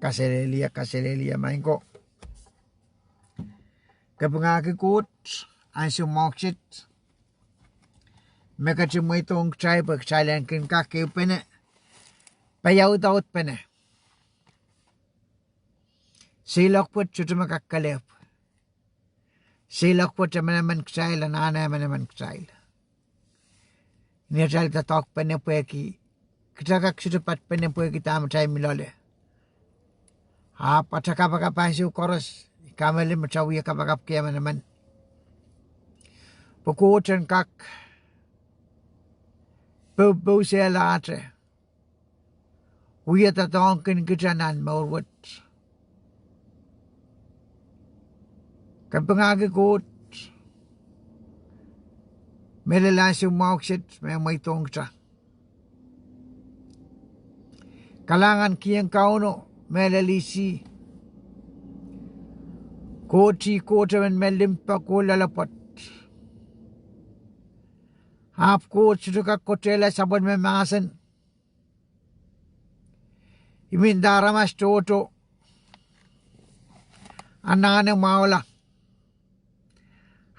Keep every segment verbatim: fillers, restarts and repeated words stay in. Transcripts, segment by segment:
Kaselehlie, kaselehlie, maing ko. Kapingahki Koht ansou mwahu kiset me ketin mweidohng kitail pwe kitail en kin kak ehupene, paiaudaudpene. Seiloak wet sohte me kak kelehpw. Seiloak wet emenemen kitail, anahne emenemen kitail. Ni atail doadoahkpene pwehki kitail kak sohte patpene pwehki dahme kitail mi loale. Ahpw atail kapakap ansou koaros, I kamehlele me kitail wie kapakapki emenemen pwe Koht en kak poupousehlahte wie doadoahngkin kitail nan mour wet. Kapingahki Koht, mehlel ansou mwahu kiset me mweidohng kitail. Kalahngan kiheng Kauno, mehlel ihs ih. Koht ih Koht emen me limpoak oh loalopwoat. Ahpw Koht sohte kak kotehla sapwellime mahsen. Ih me nda aramas tohto anahne mwahula.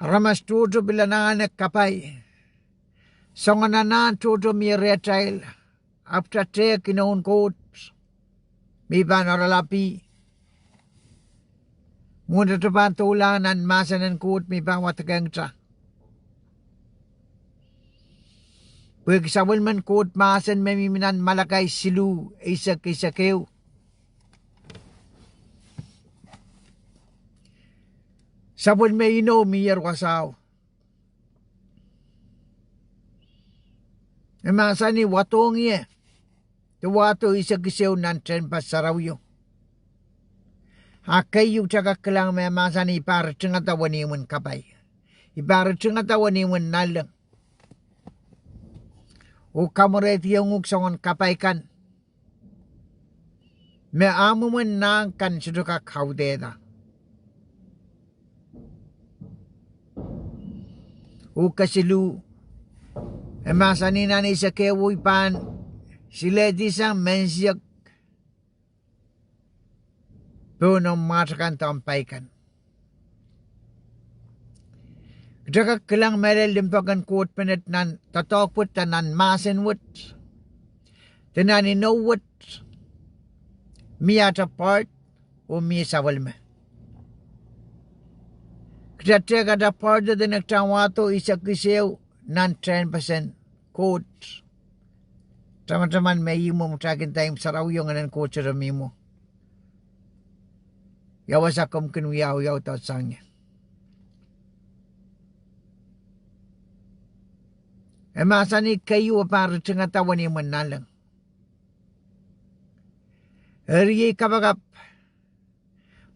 Aramas tohto pil anahne kapai. Soangen anahn tohto mie rehtail. Ahpw kitail tehk inoun Koht me pahn oaralap ih, mwohn kitail pahn doulahng nan mahsen en Koht me pahn wadekehng kitail. Pwehki sapwellimen Koht mahsen me mihmi nan Malakai siluh, eisek, eisek ehu, sapwellime inou mier wasao. E mahsanih, wadohng ie, de wahdo eisek eisek ehu nan tehnpas sarawio. A keieu, kitail kak kilang me e mahsanih, I pahn ritingada wenihmwen kapai. I pahn ritingada wenihmwen nanleng oh kamwerehdiong uhk soangen kapai kan me ahmw mwomwen nahk kan sohte kak audehda. Oh kesiluh, e mahsanih nan eisek ehu, I pahn silehdihsang mensiek pohn omw mwahte kan de omw pai kan. Kitail kak kilang mehlel limpoak en Koht menet nan doadoahk wet, nan mahsen wet, de nan inou wet, mie atail part oh mie sapwellime. Kitail tehk atail part, de dene kitail wahdo eisek eisek ehu nan tehnpesen Koht. Tamataman me ihmwo, kitail kin nda ihmw sarawio, Ngehnen Koht sohte mihmwo. Ia wasa komw kin wiawi audaud sang ie? E mahsanih keieu, e pahn ritingada wenihmwen nanleng. Eri ei kapakap,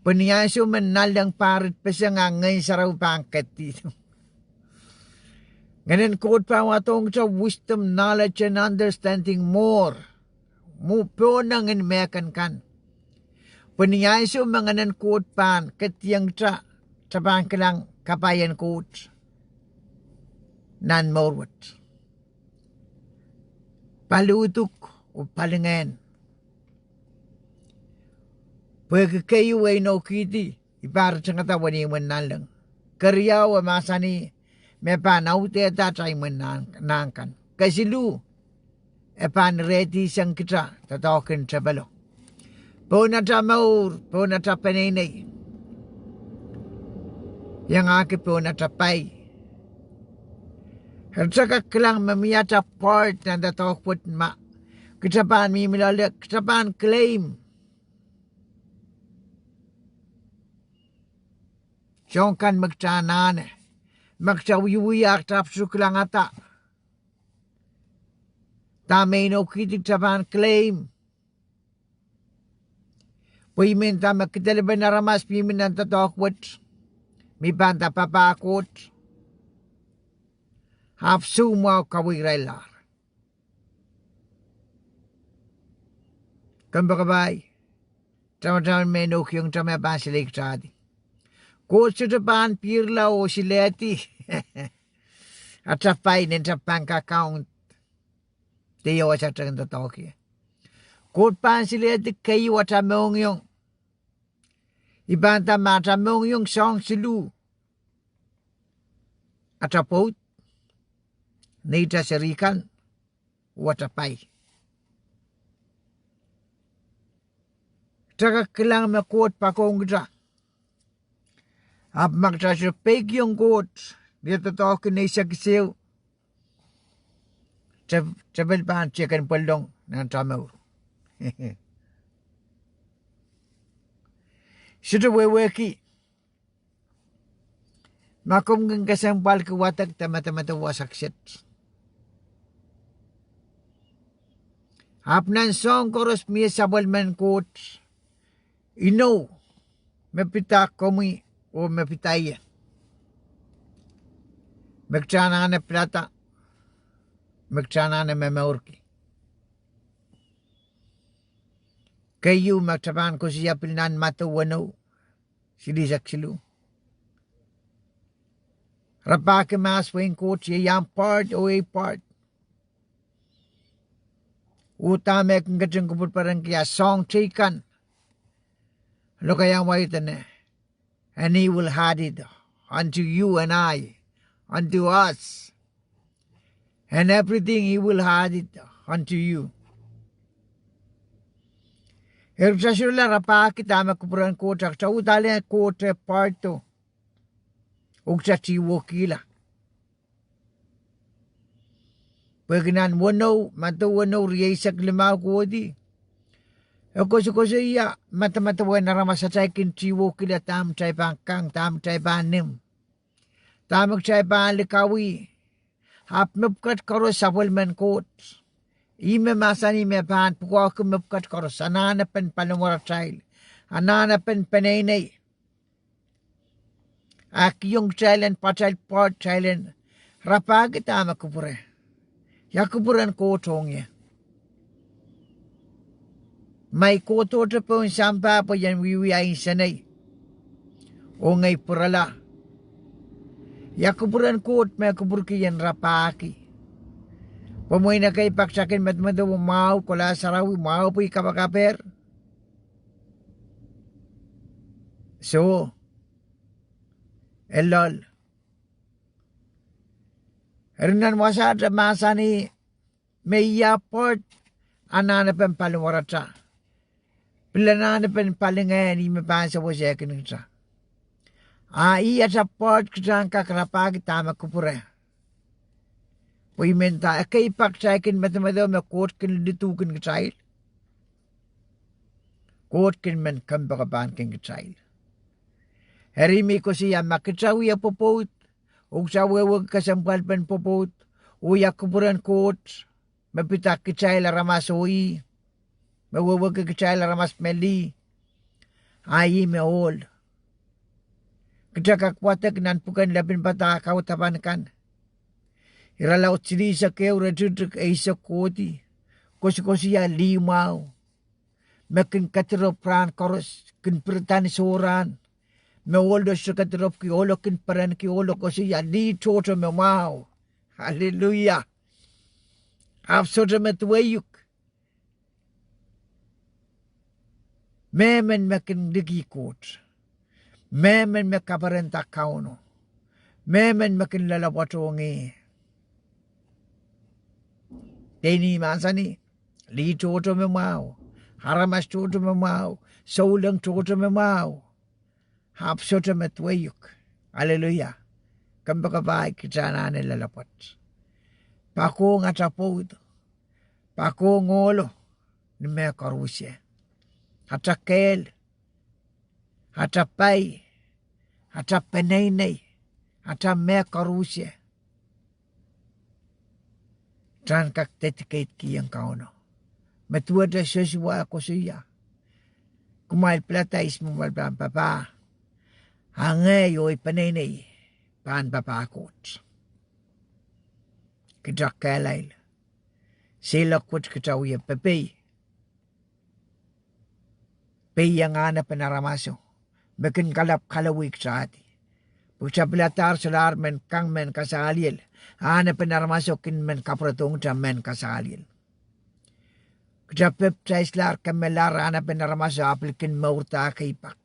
pwe ni ansou me nanleng pahn ritpeseng, a Ngehn Sarawi pahn kedi. Ngehnen Koht pahn wadohng kitail wisdom, knowledge and understanding more, mwo pohnangin mehkan kan. Pwe ni ansou me Ngehnen Koht pahn kediong kitail, kitail pahn kilang kapai en Koht nan mour wet. Paliuduk oh palingehn. Pwehki keieu e inoukihdi, I pahn ritingada wenihmwen nanleng. Keriau, e mahsanih me pahn audehda atail imwen nahk kan. Kesiluh, e pahn rehdihsang kitail doadoahk en tepelo pohn atail mour, pohn atail peneinei, iangahki pohn atail pai. Eri kitail kak kilang me mie atail part nan doadoahk wet, ma kitail pahn mihmi loale, kitail pahn claim soahng kan me kitail anahne, ma kitail wiewia, kitail pahn kilangada dahme inoukihdi, kitail pahn claim. Pwe I men nda me kidelepen aramas mihmi nan doadoahk wet, me I pahn nda papah Koht, ahpw soumwahu kaweirailahr. Kompoakepahi, tamataman me inoukihong kitail me pahn sileikitahdi. Koht sohte pahn pihrla oh silehdi atail pai, nen atail bank account, de ia wasa kitail kin doadoahk ie. Koht pahn silehdi keieu ata mohngiong. I pahn nda ma ata mohngiong soahng siluh: ata pwoud, neitail serihkan, oh ata pai. Kita kak kilang me Koht poakohng kita. Ahpw ma kita sohte peikiong Koht, ni doadoahk en eisek isuh, te-, tepel pahn teikan pwallong nan ata mour. Sohte wehwehki, ma komw kin kesempwalki wadek de medemedewe wasa kiset. Ahpw nan soahng koaros mie sapwellimen Koht inou me pidada komwi oh me pidada ie, me kita anahne pilada, me kita anahne momourki. Keieu me kita pahn koasoia pil nan Madiu weneu, silihsek siluh: Rapahki mahs wehin Koht, iei ahmw part oh ei part. Oh dahme e kin ketin kupwurperenki, ah soahng teikan lokaiahn wai dene, and he will add it unto you and I, unto us, and everything he will add it unto you. Eri kita solahr rapahki dahme kupwuren Koht, ah kita uhdahn Koht e part o, oh kita tihwokihla. Pwehki nan weneu, Madiu weneu, rieisek limau kohdi, e koasokoasoia medemedewe en aramas atail kin tihwokihla, dahme kitail pahn kang, dahme kitail pahn nim, dahme kitail pahn likawih. Ahpw mepwukat koaros sapwellimen Koht. Ih me mahsanih me pahn pwukoahki mepwukat koaros, anahnepen paliwaratail, anahnepen peneinei. E kihong kitail en pahtail part, kitail en rapahki dahme kupwure. Ia kupwuren Koht ong ie? Ma I kohdohte pohn sampah pwe I en wiewia insenei, oh ngehi pwurala, ia kupwuren Koht me kupwurki en rapahki? Pwe mwein ekei pak kita kin medemedewe mwahu kohla sarawi, mwahu pwe I kapakapehr. Soh, e loal. Eri nan wasahte mahsanih me ih part, anahnepen paliwarata, pil anahnepen palingehn ih me pahn sewesehkin kita. Ah ih ata part, kita en kak rapahki dahme kupwure. Pwe I men nda ekei pak kitail kin medemedewe me Koht kin liduhkin kitail, Koht kin men kompoakepahnki kitail. Eri I men koasoia ma kita wie pwopwoud, oh kita wehwehki kesempwalpen pwopwoud, oh ia kupwuren Koht me pidada kitail aramas oh ih, me wehwehki kitail aramas me lih, ah ih me ohl. Kita kak wadek nan pwuken Lepin Padahk audepen kan, irelaud silihsek ehu, iretikitik eisek kohdi, koasokoasoia lih mwahu me kin kedirop rahn koaros, kin pirida ni sohrahn. Me ohlo sohte kediropwki, ohlo kin perenki, ohlo koasoia lih tohto me mwahu. Aleluia. Ahpw sohte me duwehuk. Mehmen me kin liki Koht, mehmen me kaperenda Kauno, mehmen me kin loalopwoatohng ie, dehr mahsanih, lih tohto me mwahu, aramas tohto me mwahu, souleng tohto me mwahu. Ahpw sohte me duwehuk. Aleluia. Kompoakepahi, kita anahne loalopwoat, poakohng ata pwoud, poakohng ohlo ni mehkoaruhsie, ata kehl, ata pai, ata peneinei, ata mehkoaruhsie. Kita en kak dedicate kihong Kauno. Me duwehte Sosua koasoia, kumwail pilada ihs me kumwail pahn papah, a ngehi oh ei peneinei pahn papah Koht. Kita kehlail, seiloak wet kita wie pepei, peiong anahnepen aramaso me kin kalap kalowih kita. Pwe kita piladahr solahr men kang mehn kasaliel, anahnepen aramaso kin men kapwuredohng kita mehn kasaliel. Kitail pepdaislahr, kemelahr, ahnepen aramas, ahpw pil kin mourda ekei pak.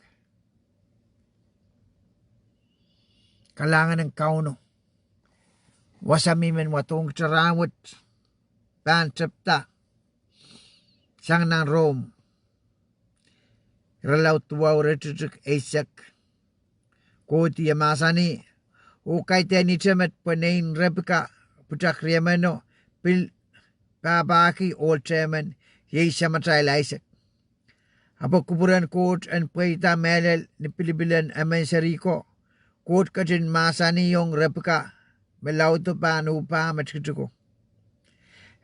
Kalahngan en Kauno. Wasa me I men wadohng kitail rahnwet pahn tepda sang nan Rom irelaud duwau, iretikitik eisek. Koht e mahsanih: Oh kaidehn ite met pwe nein Repika pwutak riemeno pil pahpahki ohl tehmen, iei samatail Aisek. Ahpw pwe kupwuren Koht en pweida mehlel ni pilipil en emen serihko, Koht ketin mahsanihong Repika me laudo pahn uhpah me tikitiko.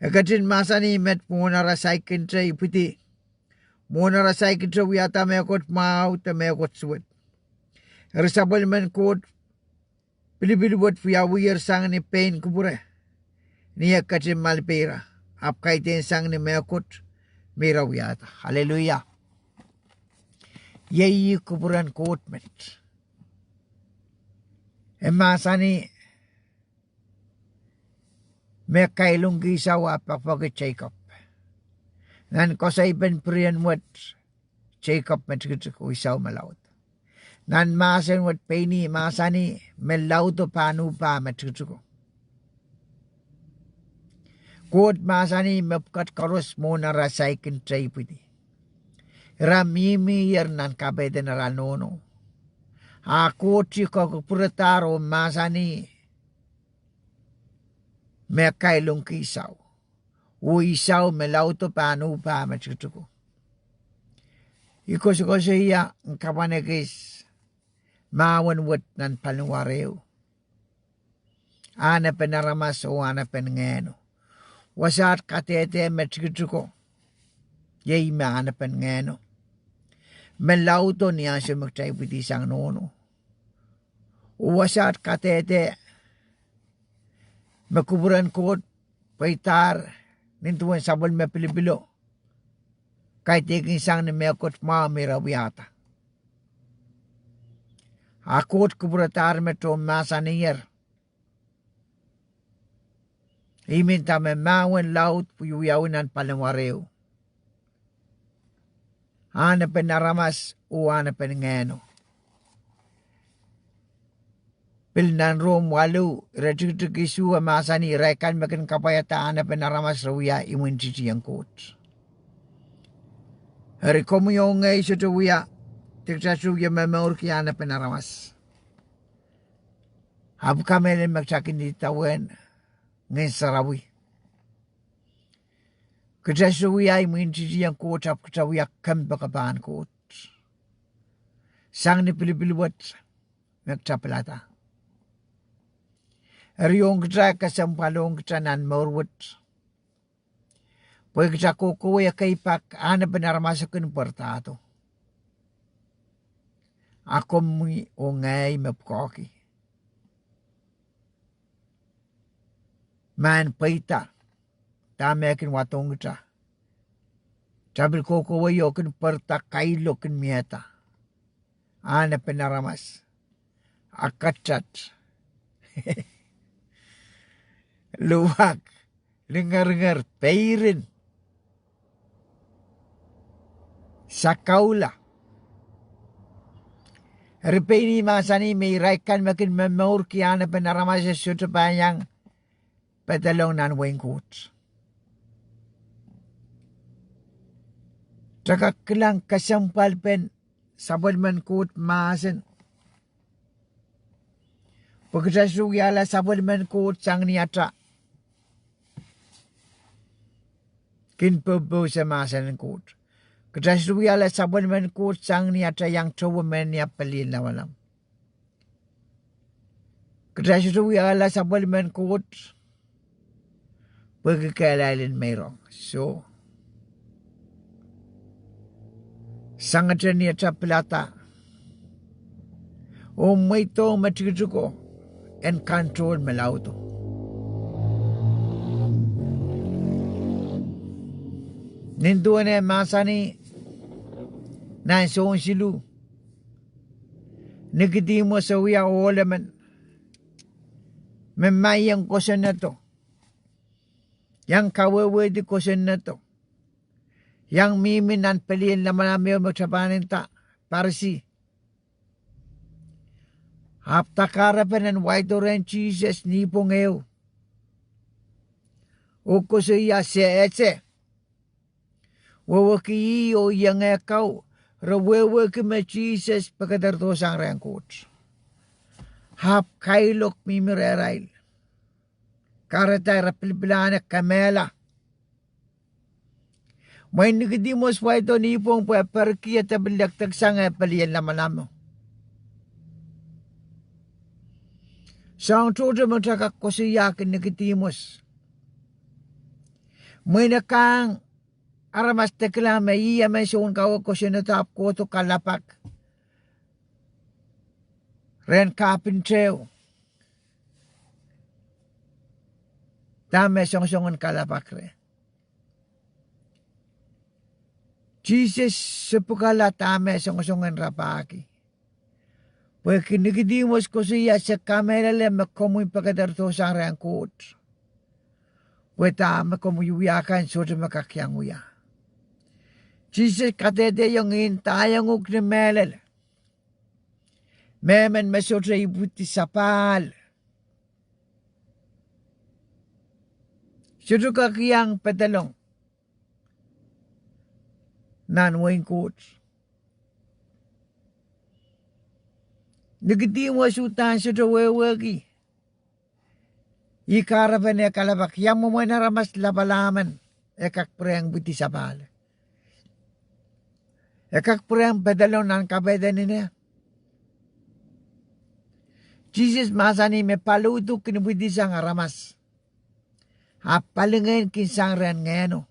E ketin mahsanih met mwohn ara saikinte ipwidi, mwohn ara saikinte wiahda mehkot mwahu de mehkot suwed. Eri sapwellimen Koht pilipil wet wiawiher sang ni pein kupwure, ni e ketin malipeira, ahpw kaidehn sang ni mehkot me ira wiahda. Aleluia. Iei ih kupwuren Koht met. E mahsanih me kailongki Isau ah poakepoake Jacob. Nan koasoipen pirien wet, Jacob me tikitik oh Isau me laud. Nan mahsen wet pein ih mahsanih me laudo pahn uhpah me tikitiko. Koht mahsanih mepwukat koaros mwohn ara saikinte ipwidi. Ira mihmihier nan kapehdehn ara nohno. A Koht e kokupwuradahr oh mahsanih me kailongki Isau, oh Isau me laudo pahn uhpah me tikitiko. I koasokoasoia kapwan ekis mahwen wet nan paliwar ehu: ahnepen aramas oh ahnepen ngehno. Wasaht kadehde me tikitiko, iei me ahnepen ngehno, me laudo ni ansou me kitail ipwidi sang nohno. Oh wasaht kadehde me kupwuren Koht pweidahr nin duwen sapwellime pilipilo, kaidehkin sang ni mehkot mwahu me ira wiahda. A Koht kupwuradahr met oh mahsaniher: I men nda me mahwen laud wiewiawi nan paliwar ehu: ahnepen aramas oh ahnepen ngehno. Pil nan Rom waluh, iretikitik isuh, e mahsanih: Irail kan me kin kapwaiada ahnepen aramas re wia imwintihtien Koht. Eri komwi oh ngehi sohte wia, de kitail sohte wia momourki ahnepen aramas. Ahpw kamehlele me kitail kin idawehn Ngehn Sarawi. Kitail sohte wia imwintihtien Koht, ahpw kitail wia kompoakepahn Koht sang ni pilipil wet me kitail pilada. Eri ong kitail, kesempwal ong kitail nan mour wet, pwe kitail kohkohwei ekei pak ahnepen aramas e kin pwaradahdo. A komwi oh ngehi me pwukoahki, ma en pweida dahme e kin wadohng kitail, kitail pil kohkohwei oh kin pwarada, kailok kin miehda: ahnepen aramas, akatat, luwak, lingeringer, peirin, sakaula. Eri pein ih mahsanih me irail kan me kin momourki ahnepen aramas e sohte pahn iang pedolong nan wehin Koht. Kitail kak kilang kesempwalpen sapwellimen Koht mahsen, pwe kitail sohte wiahla sapwellimen Koht sang ni atail kin popouse mahsen en Koht. Kitail sohte wiahla sapwellimen Koht sang ni atail iang towe mehn ni apwalih en lamalam. Kitail sohte wiahla sapwellimen Koht pwehki kehlail en meirong. Soh, sangete ni atail pilada oh mweidohng me tikitiko en control me laudo. Nin duwen e mahsanih nan Sohn siluh, Nikodihmus e wia ohl emen me maieng kosonnedo, iang kawehwehdi kosonnedo, Iang mihmi nan pelien lamalameo me kitail pahn nda Parisi. Ahpw da kahrepen en waido rehn Sises ni pwong ehu oh koasoia se ese wehwehki ih oh ienge kau, re wehwehki me Sises pekederdohsang rehn Koht. Ahpw kailok mihmi rehrail. Kahrehda re pilipilahne kemehla. Mwein Nikodihmus waido ni pwong pwe e perki e tepil lekdeksang eh pelien lamalameo. Soahng tohto me kitail kak koasoiahki Nikodihmus, mwein e kang aramas dekla me ih emen sounkawe kosonnedo ahpw kohdo kalelapak rehn kapintehu dahme songosongen kalelapak reh. Sises soh pwukala dahme songosongen rapahki. Pwehki Nikodihmus koasoia se kamehlele me komwi pekederdohsang rehn Koht, pwe dahme komwi wia kan sohte me kak iang wia. Sises kadehdehiong ih, ndahiong uhk ni mehlel mehmen me sohte ipwidi sapahl sohte kak iang pedolong nan wehin Koht. Nikodihmus uhdahn sohte wehwehki ih kahrepen eh kalelapak, ia mwomwen aramas lapalap men e kak pwurehng pwidi sapahl, e kak pwurehng pedolong nan kapehden ine. Sises mahsanih me paliuduk kin pwidisang aramas, ahpw palingehn kin sang rehn Ngehno.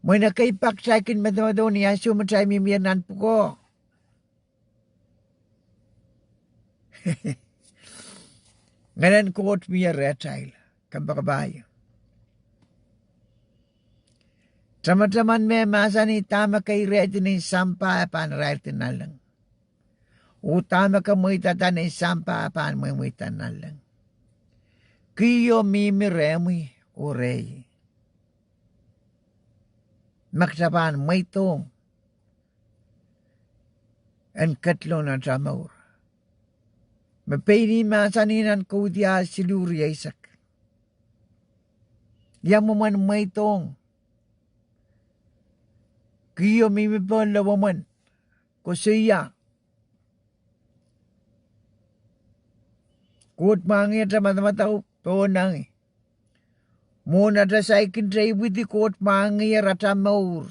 Mwein ekei pak kitail kin medemedewe ni ansou me kitail mihmier nan pwukoa, Ngehnen Koht mie rehtail. Kompoakepahi. Tamataman me mahsanih dahme kairehdi nin sampah e pahn irairdi nanleng, oh dahme ke mweidada nin sampah e pahn mweimweida nanleng. Kihong mihmi rehmwi oh rehi, ma kitail pahn mweidohng en ketlong nan atail mour. Me pein ih mahsanih nan Kaudiahl siluh rieisek, ia mwomwen mweidohng? Kihong mihmi pohn lowomwen, koasoia, Koht mwahngih atail madamadau pohn ngehi. Mwohn atail saikinte ipwidi, Koht mwahngiher atail mour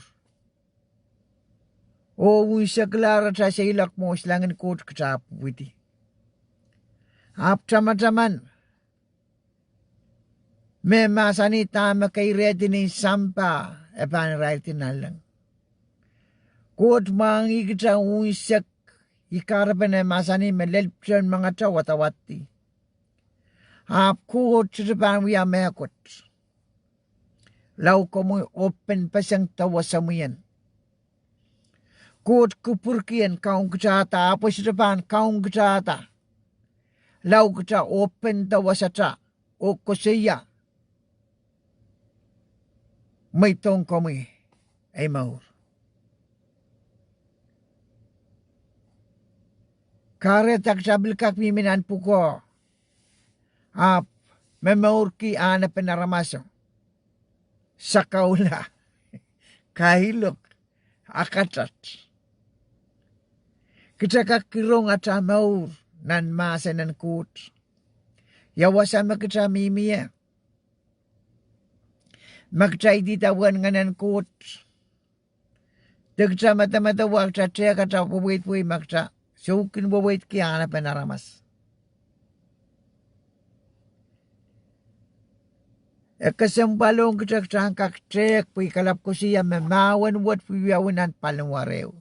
oh unseklahr atail seiloak mwo silangin Koht kitail ahpw ipwidi. Ahpw tamataman me mahsanih dahme kairehdi nin sampah e pahn irairdi nanleng. Koht mwahngih kitail unsek, ih kahrepen e mahsanih me lel pwuton mengatail wadawaddi. Ahpw Koht sohte pahn wia mehkot. Lao komwi open peseng dewe semwien. Koht kupwurki en kaun kitahda, ahpw e sohte pahn kaun kitahda lao kitail open dewesatail oh koasoia, mweidohng komwi ei mour. Kahrehda kitail pil kak mihmi nan pwukoa ahpw momourki ahnepen aramaso, sakaula, kailok, akatat. Kitail kak rong atail mour nan mahsen en Koht. Ia wasa me kitail mihmi ie? Ma kitail idawehn Ngehnen Koht, de kitail medemedewe kitail tehk atail weweidwei, ma kitail soukin weweidki ahnepen aramas, e kesempwal ong kitail kitail en kak tehk pwe I kalap koasoia me mahwen wet wiawi nan paliwar ehu.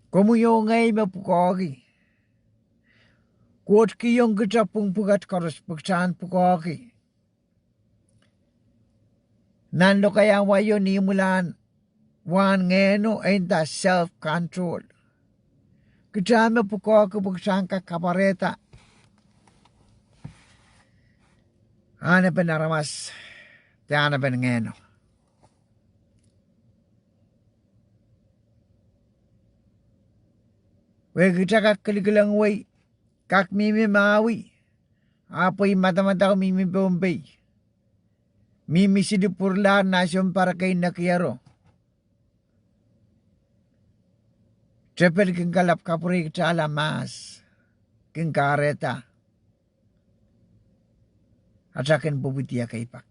Komwi oh ngehi me pwukoahki. Koht kihong kitail pwung pwukat koaros pwe kitail en pwukoahki. Nan lokaiahn waio ni imwilahn wahn Ngehno e nda self-control. Kitail me pwukoahki pwe kitail en kak kapwarehda Anahnepen aramas, de anahnepen Ngehno. Pwehki kita kak kilikilang wei, kak mihmi Maui, ahpw ei madamadau mihmi Pohnpei, mihmi sili pwuralahr nan sounpar kei nekiero. Tepil kin kalap kapwureikitala mahs, kin kahrehda atail kin pwupwidi ekei pak.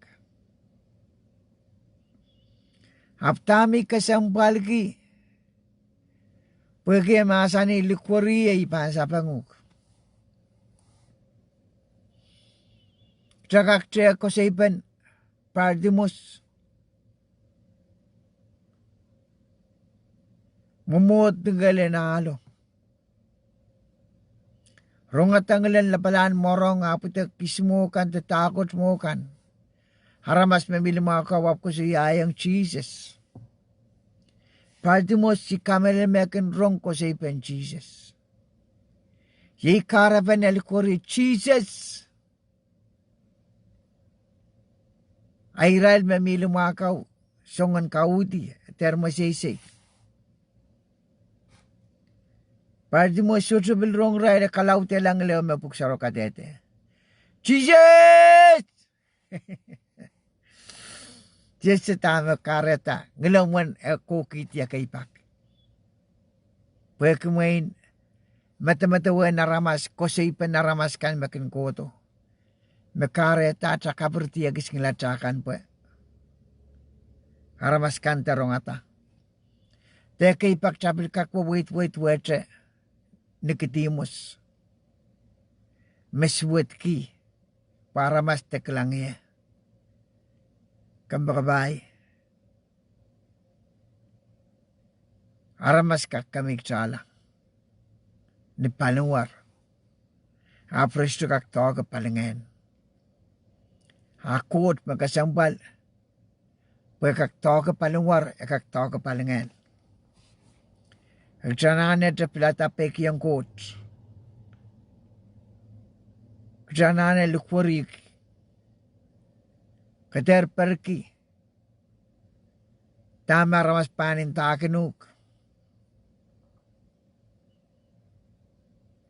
Ahpw dahme I kesempwalki, pwehki e mahsanih, likwerih ei pahn sapeng uhk. Kita kak tehk koasoi pen Partimus, mwomwohd ni kelen ahlo, rongada ngilen lapalahn mworong, ahpw de kis mwo kan de dahkot mwo kan. Aramas me mi limwahukau ahpw koasoiaiong Sises. Partimus, I kamehlele me kin rong koasoi pen Sises. Iei kahrepen e likwerih Sises. A irail me mi limwahukau songen kauhdi, dehr mweseisei. Partimus sohte pil rong irail, e kalaudehla ngilehu me pwuhk sarawio kadehde. Sises! Sises, dahme kahrehda? Ngilen wen e kohkihdi ekei pak. Pwehki mwein medemedewen aramas, koasoi pen aramas kan me kin kohdo, me kahrehda ata kapirdi e kisakis ngilatak kan pwe aramas kan de rongada. De ekei pak kita pil kak weweidweid wehwehte Nikodimus, me suwedki pwe aramas de kilang ie. Kompoakepahi, aramas kak kemehkitala ni paliwar, ahpw re sohte kak doahke palingehn. A Koht me kesempwal, pwe e kak doahke paliwar, e kak doahke palingehn. Kita anahne pilada peikiong Koht. Kita anahne likwerih, ke dehr perki dahme aramas pahn ndahkin uhk.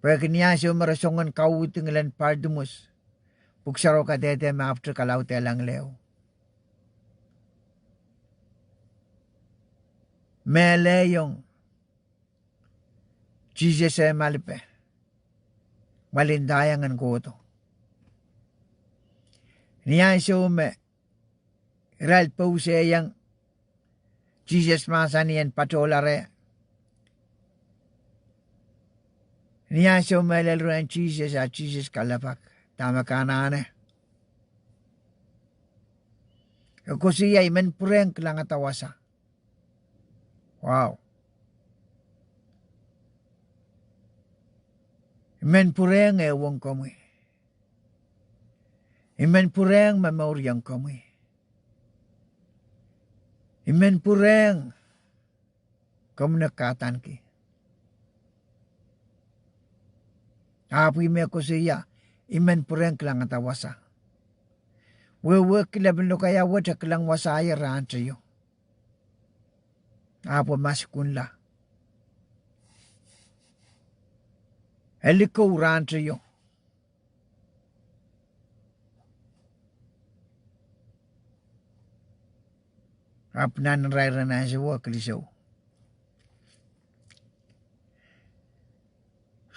Pwehki ni ansou me re songen kauhdi ngilen Partimus, pwuhk sarawio kadehde me ahpwete kalaudehla ngilehu. Mehlehiong Sises eh malipe, mwelindahiong en kohdo. Ni ansou me irail pousehiong, Sises mahsanih en patohlahng reh. Ni ansou mehlel rehn Sises, a Sises kalelapak, dahme ke anahne? E koasoia, I men pwurehng kilangada wasa. Wow. I men pwurehng ehuong komwi. I men pwurehng momouriong komwi. I men pwurehng komwi en kahdaneki. Ahpw ih me koasoia, I men pwurehng kilangada wasa. Wehwehki lepin lokaia wet e kilang wasa ie rahnteio, ahpw e masakunla. E likou rahnteio. Ahpw nan irair en ansouo, kilisou.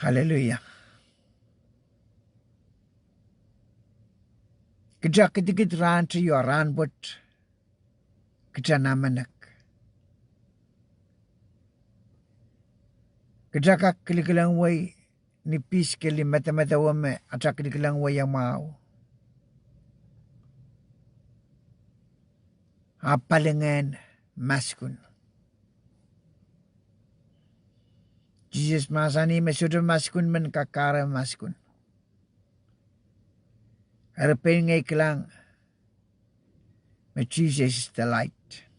Aleluia. Kita kidikid rahnteio, rahn pwoat kita namenek. Kita kak kilikilang wei ni piskeli medemedewe me ata kilikilang wei e mwahu. Ahpw palingehn maskun. Sises mahsanih me sohte maskun men kak kahre maskun. Eri pein ngehi kilang me Jesus is the light.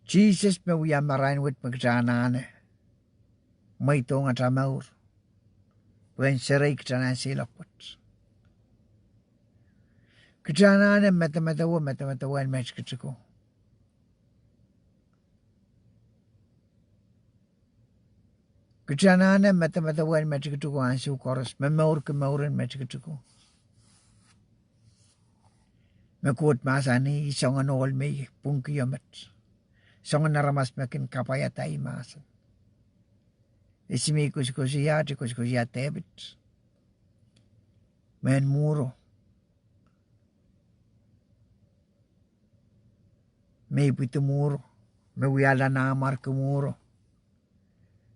Sises me wia marain wet me kita anahne mweidohng ata mour. pwehn serei kitail nan seiloak wet. Kitail anahne medemedewe, medemedewe en me tikitiko. Kitail anahne medemedewe en me tikitiko ansou koaros, momourki mouren me tikitiko. Me Koht mahsanih, I soangen ohl me I pwungkihong met. Soangen aramas me kin kapwaiada ei mahsen. Ihs me I koasoakoasoiahte? I koasoakoasoia Depit, mehn mwuhr o, me ipwidi mwuhr o, me wiahla nanmwarki mwuhr o.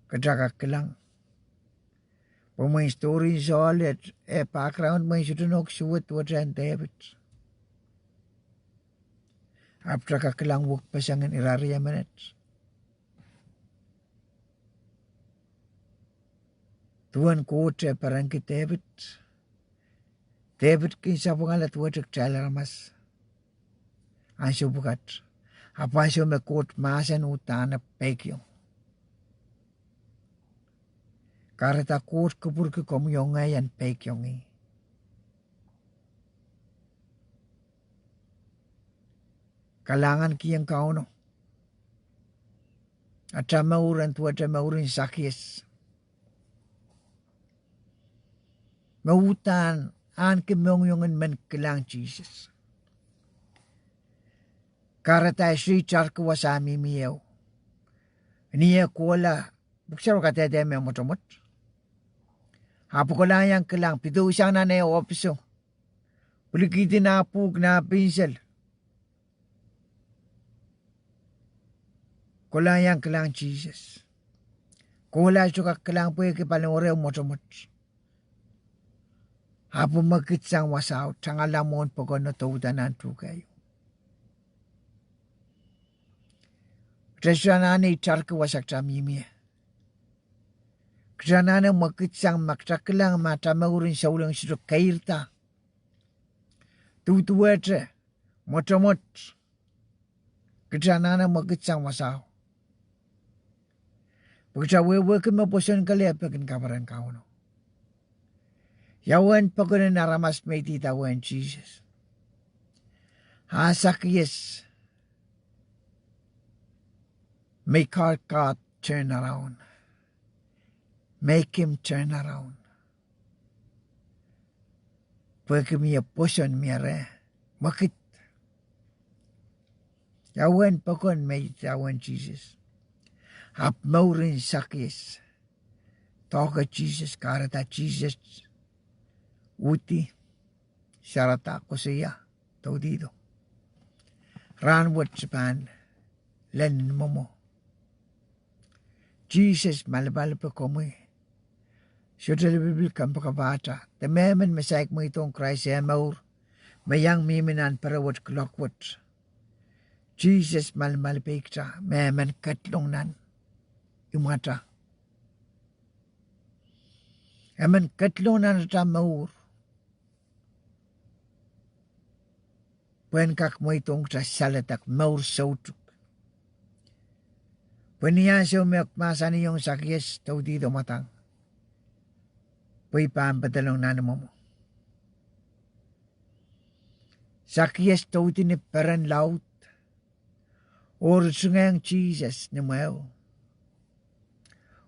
Kitail kak kilang, pwe mwein story en Sohl, eh, background mwein sohte nohk suwed duwehte en Depit. Ahpw kitail kak kilang wekpesengin irair emenet. Duwen Koht eh perenki Depit, Depit kin sapwungala duwehte kitail aramas ansou pwukat. Ahpw ansou me Koht mahsen uhdahn e peikiong. Kahrehda Koht kupwurki komwi oh ngehi en peikiong ih. Kalahngankihong Kauno atail mour en duwehte mouren Sakias, me uhdahn ahneki mohngiong en men kilang Sises. Kahrehda e sohte itarki wasa mihmi ehu. Ni eh kohla, pwuhk sarawi kadehde me mwotomwot. Ahpw e kohla iang kilang, pidoisang nan eh ohpiso, pwilikihdi nah pwuhk, nah pinsel. Kohla iang kilang Sises. Kohla sohte kak kilang pwehki paliwere mwotomwot. Ahpw e mwekidsang wasao, tangala mwohn pokon oh douda nan tuhke ieu. Kitail sohte anahne itarki wasa kitail mihmi ie. Kitail anahne mwekidsang ma kitail kilang ma atail mouren souleng sohte keirda, duduwehte, mwotomwot. Kitail anahne mwekidsang wasao, pwe kitail wehwehki me pwoson kelehpw e kin kaperen Kauno. Ia uwen pokon en aramas me idawehn Sises? A Sakias, may God turn around, make him turn around. Pwehki mie pwoson, mie reh, mwekid. Ia uwen pokon me idawehn Sises? Ahpw mouren Sakias, doahke Sises, kahrehda Sises uhdi, sarada, koasoia, doudihdo, rahnwet se pahn lel ni mwomwo. Sises malipalipe komwi. Sohte lipilipil kompoakepahte, de mehmen me saik mweidohng Krais eh mour, me iang mihmi nan pere wet, kuloak wet. Sises malimalipeikitail me e men kedlong nan imwatail. E men kedlong nan atail mour, pwehn kak mweidohng kitail saledek, mour soutuk. Pwe ni ansou me e mahsanihong Sakias, doudihdo mwadang, pwe I pahn pedolong nan imwomwo. Sakias doudi ni peren laud, oh ritingehng Sises ni mwehu,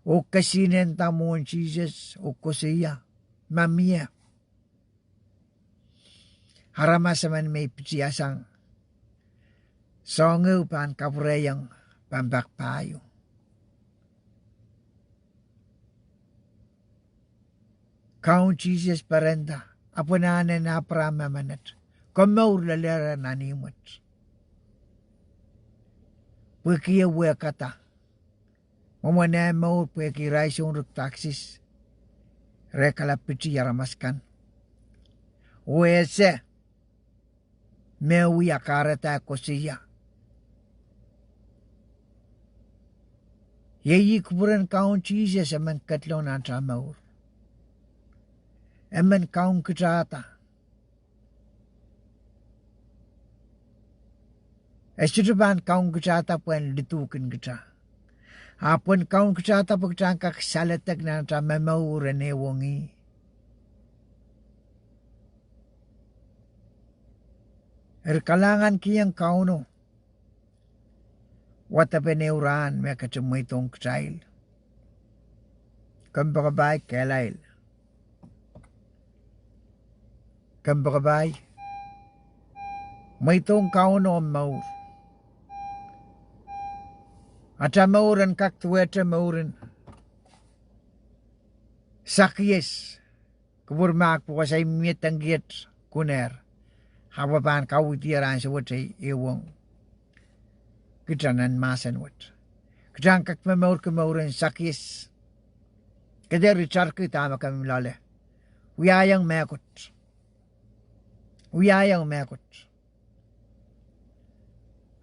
oh kesihnenda mwohn Sises oh koasoia, Ma mie, aramas emen me I pitihasang soahng ehu pahn kapwurehiong pampap pahieu. Kaun Sises perenda, Ahpw anahne en Eipraam menet, komour lelehrer nan ihmw wet. Pwehki e wehkada mwomwen eh mour pwehki irail soun rikidaksis, re kalapw pitih aramas kan, oh ese me wia, kahrehda e koasoia. Iei kupwuren Kaun Sises, e men kedlong nan atail mour. E men kaun kitahda. E sohte pahn kaun kitahda pwehn liduhkin kitail. Ahpw en kaun kitahda pwe kitail en kak saledek nan atail momour en ehuong ih. Eri kalahngankihong Kauno wadepen ehu rahn me ketin mweidohng kitail. Kompoakepahi kehlail. Kompoakepahi, mweidohng Kauno omw mour. Atail mour en kak duwehte mouren Sakies. Kupwur mahk pwe wasa mie dengki et kunehr, ahpw e pahn kauwihdier ansou wet ehuong. Kitail nan mahsen wet, kitail en kak momourki mouren Sakies. Ke dehr itarki dahme ke mih loale. Wiahiong mehkot. Wiahiong mehkot.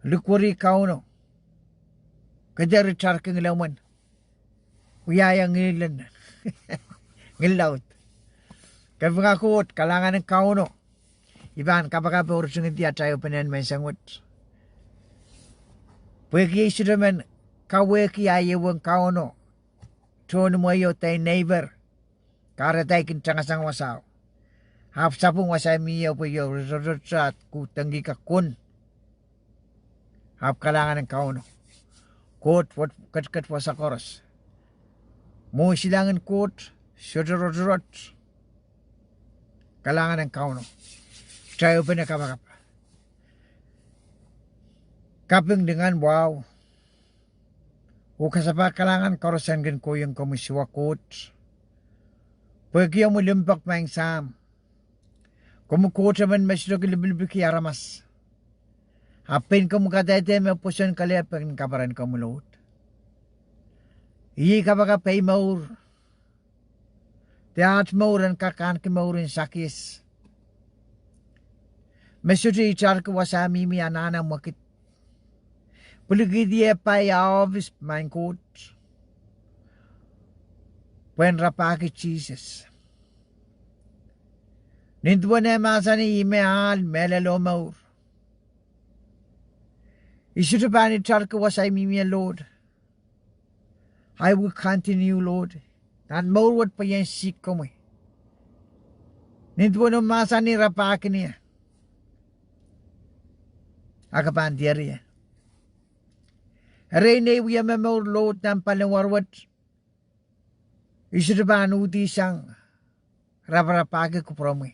Likwerih Kauno. Ke dehr itarki ngilemwen. Wiahiong ngilen, ngil laud. Kapinga Koht, kalahngan en Kauno. I pahn kapakap oh ritingidi atail ehupenen menseng wet, pwehki ei sohte men kawehki ahi ehuong Kauno tohn imweio de neighbor, kahrehda I kin tangasang wasao, ahpw sapwung wasa mie pwe io ritototo, ahpw ku dengki kak kun. Ahpw kalahngan en Kauno. Koht wet ketiket wasa koaros. Mwohn silangin Koht, sohte rotorot. Kalahngan en Kauno. Kitail ehupene kapakap. Kaping lingan wahu oh kasapahl kalahngan koaros en kin kohiong komwi Siohwa Koht, pwehki omwi limpoak, Maing Sahm. Komwi Koht emen me sohte kin lipilipilki aramas. Ahpw pein komwi kadehde me pwoson kelehpw en kaperen komwi Lord. Iei kapakap ei mour de aht mour en kak ahneki mouren Sakies, me sohte itarki wasa mihmi anahne mwekid, pwilikihdi eh pai, ah ohpis, Maing Koht, pwehn rapahki Sises. Nin duwen eh mahsanih, I me ahl, mehlel oh mour. I sohte pahn itarki wasa I mihmi ie, Lord. I will continue, Lord. Nan mour wet pwe I en sihk komwi. Nin duwen omw mahsanih rapahki ie, a ke pahn diar ie. Erein ei wia momour Lord nan paliwar wet, I sohte pahn uhdi sang raparapahki kupwuromwi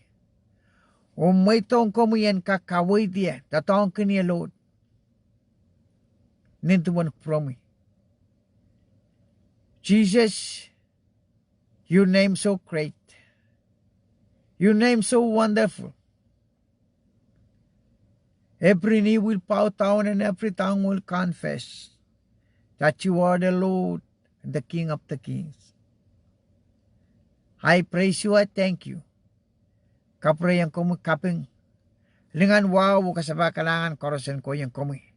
oh mweidohng komwi en kak kaweid ie, doadoahngkin ie Lord. Nin duwen kupwuromwi Sises, your name so great, your name so wonderful. Every knee will bow down and every tongue will confess that you are the Lord and the King of the kings. I praise you, I thank you. Kapwurehiong komwi, kaping, lingan wahu oh kasapahl kalahngan koaros en kohiong komwi.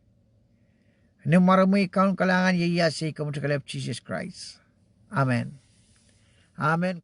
Ni mwaromwi Kaun kalahngan ieias ei komwi tikilepw Sises Krais. Amen. Amen.